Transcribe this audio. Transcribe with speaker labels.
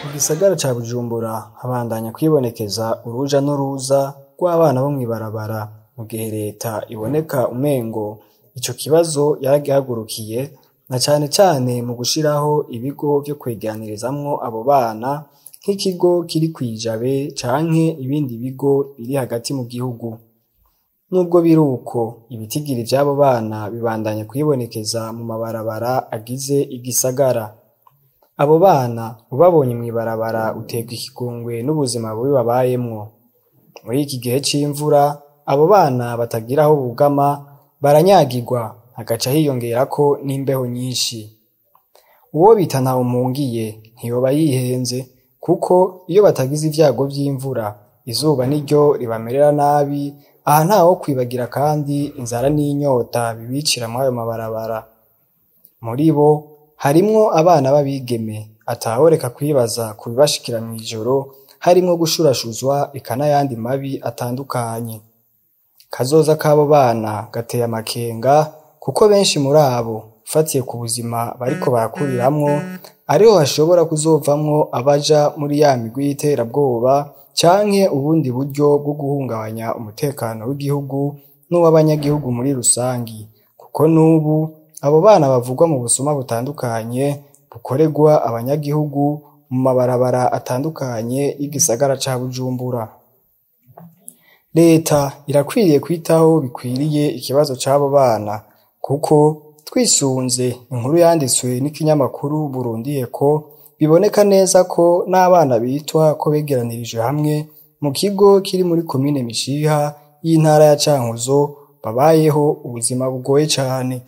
Speaker 1: Mu gisagara ca Bujumbura habandanya kwibonekeza uruja n'uruza rw'abana bo mw'ibarabara, mu gihe leta iboneka umengo ico kibazo yaragihagurukiye, na cane cane mu gushiraho ibigo vyo kwegeranirizamwo abo bana, nk'ikigo kiri kw'ijabe canke ibindi bigo biri hagati mu gihugu. Nubwo biruko, ibitigiri vy'abo bana bibandanya kwibonekeza mu mabarabara agize igisagara. Abo bana ubabonye mw'ibarabara uterwa ikigongwe n'ubuzima bubi babayemwo. Muri iki gihe c'imvura, abo bana batagira aho bugama baranyagirwa, hagaca hiyongerako n'imbeho nyinshi. Uwo bita Ntawumpungiye ntiyoba yihenze, kuko iyo batagize ivyago vy'imvura, izuba niryo ribamerera nabi, aha ntawo kwibagira kandi inzara n'inyota bibicira mw'ayo mabarabara. Muri bo harimwo abana b'abigeme ataworeka kwibaza ku bibashikira mw'ijoro, harimwo gushurashuzwa eka n'ayandi mabi atandukanye. Kazoza k'abo bana gateye amakenga, kuko benshi muri abo ufatiye ku buzima bariko barakuriramwo, ariho hashobora kuzovamwo abaja muri ya migwi y'iterabwoba canke ubundi buryo bwo guhungabanya umutekano w'igihugu n'uw'abanyagihugu muri rusangi, kuko n'ubu abo bana bavugwa mu busuma butandukanye bukorerwa abanyagihugu mu mabarabara atandukanye y'igisagara ca Bujumbura. Leta irakwiriye kwitaho bikwiriye ikibazo c'abo bana, kuko twisunze inkuru yanditswe n'ikinyamakuru Burundi Echo, biboneka neza ko n'abana bitwa ko begeranirijwe hamwe mu kigo kiri muri komine Mishiha y'intara ya Cankuzo babayeho ubuzima bugoye cane.